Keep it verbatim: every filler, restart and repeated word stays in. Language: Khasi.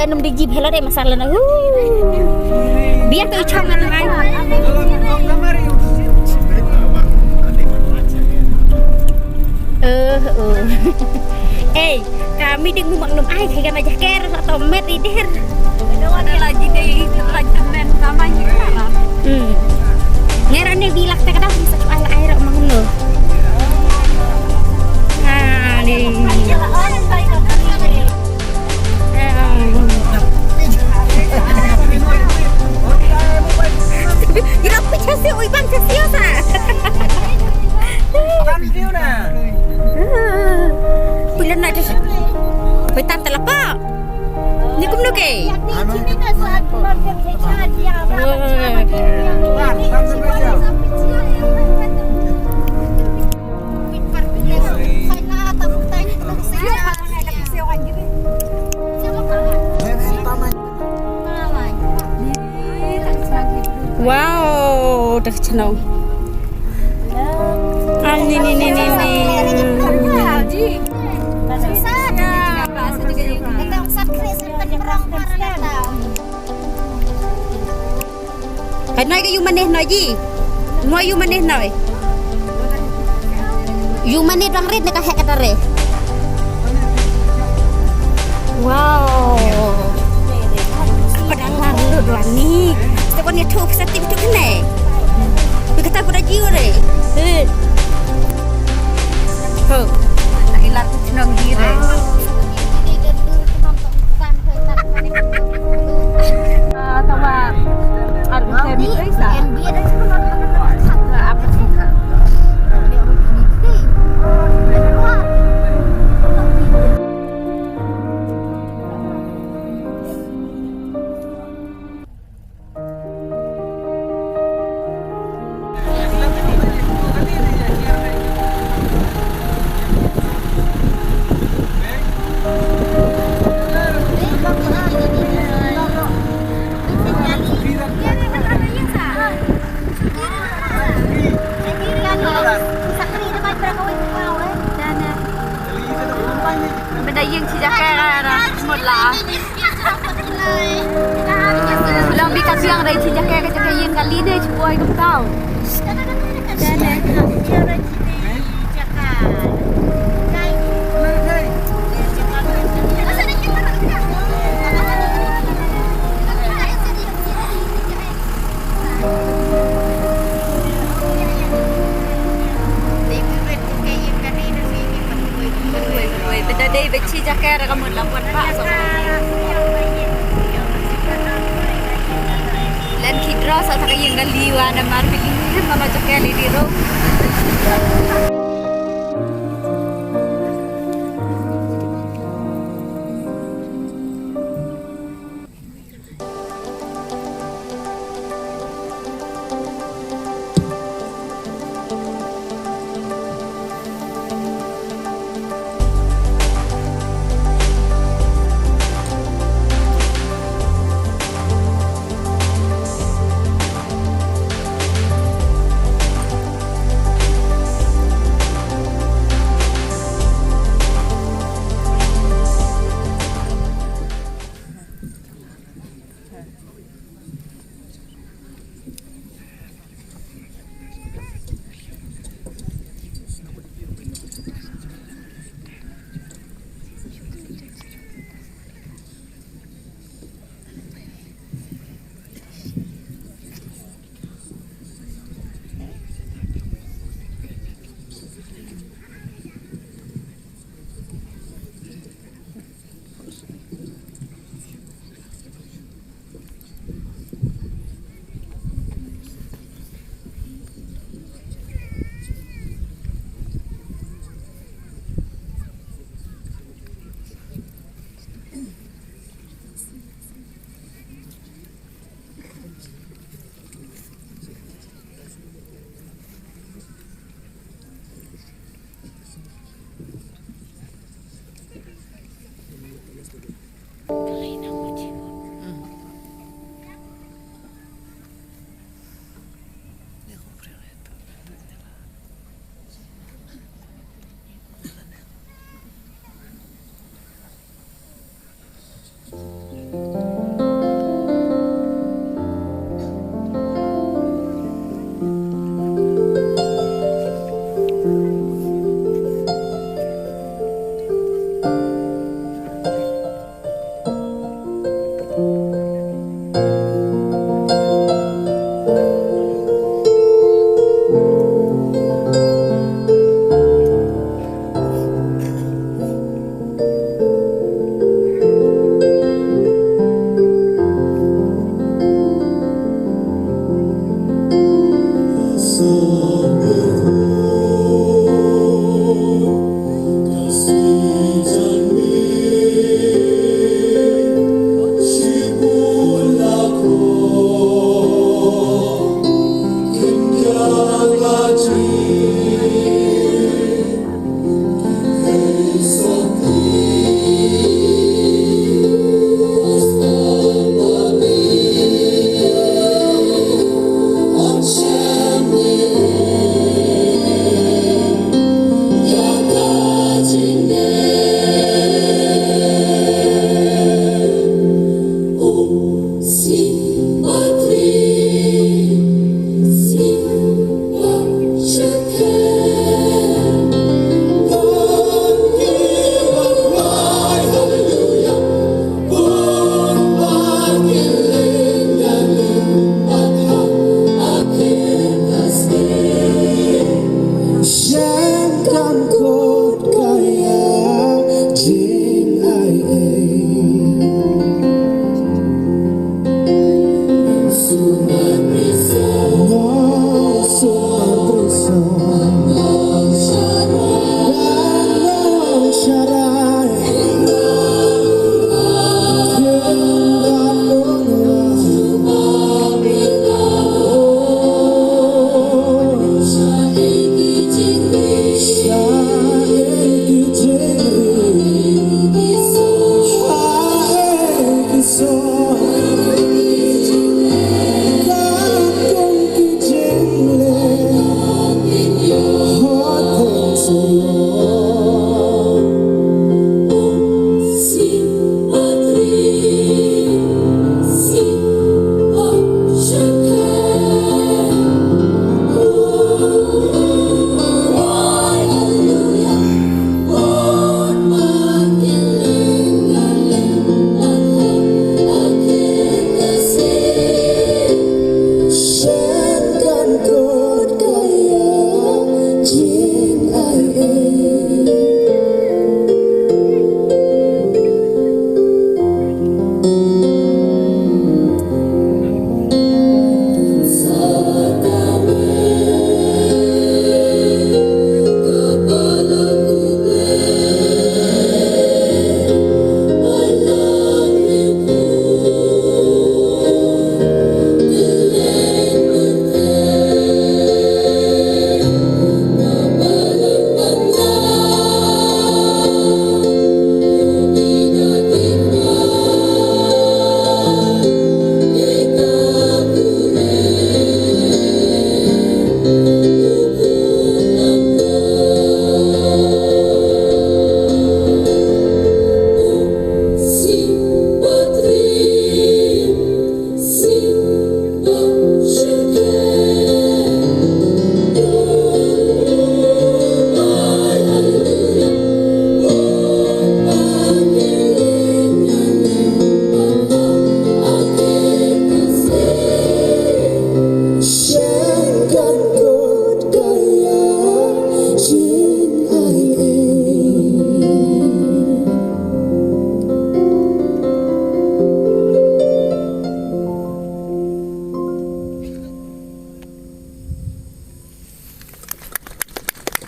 Num di jib hello de masala na. Biar tu chong na mai. Eh, eh. Eh, kami ding mu mak num ai kaya ma jaker la to met idir. Ada lagi deh, itu lagi men sama ni lah. Hmm. Ngera ni bilak tak ada bisa ala air mang no. Ah, ni. Ira pun chasi ui bang chasi sa. Pilihan nak chasi. Petan telapa. Ni kumno ke? Wow, dah chnong. Ah, ni, ni, ni, ni, ni. Ka noi ka yu mane noi ji. Mo yu mane noi. Yu mane dang rit ne ka hek ka dare. Wow. Apa dang lar lu dua ni? Kita kon ya tu pesan tim tu kene. Kita pada jiu re. He. Ho. Nak ilar tu chnong ji re. Benda ïing chi jaka ra mut la. Long bi ka biang dei chi jaka ka jaka ïing kali ne chi boi ka tau. Te da dei ba chi jaka ra ka mut lam wan ba so. Len ki dro sa ta ka ïing ka liwa na mar bi lim ma la jaka li di ro.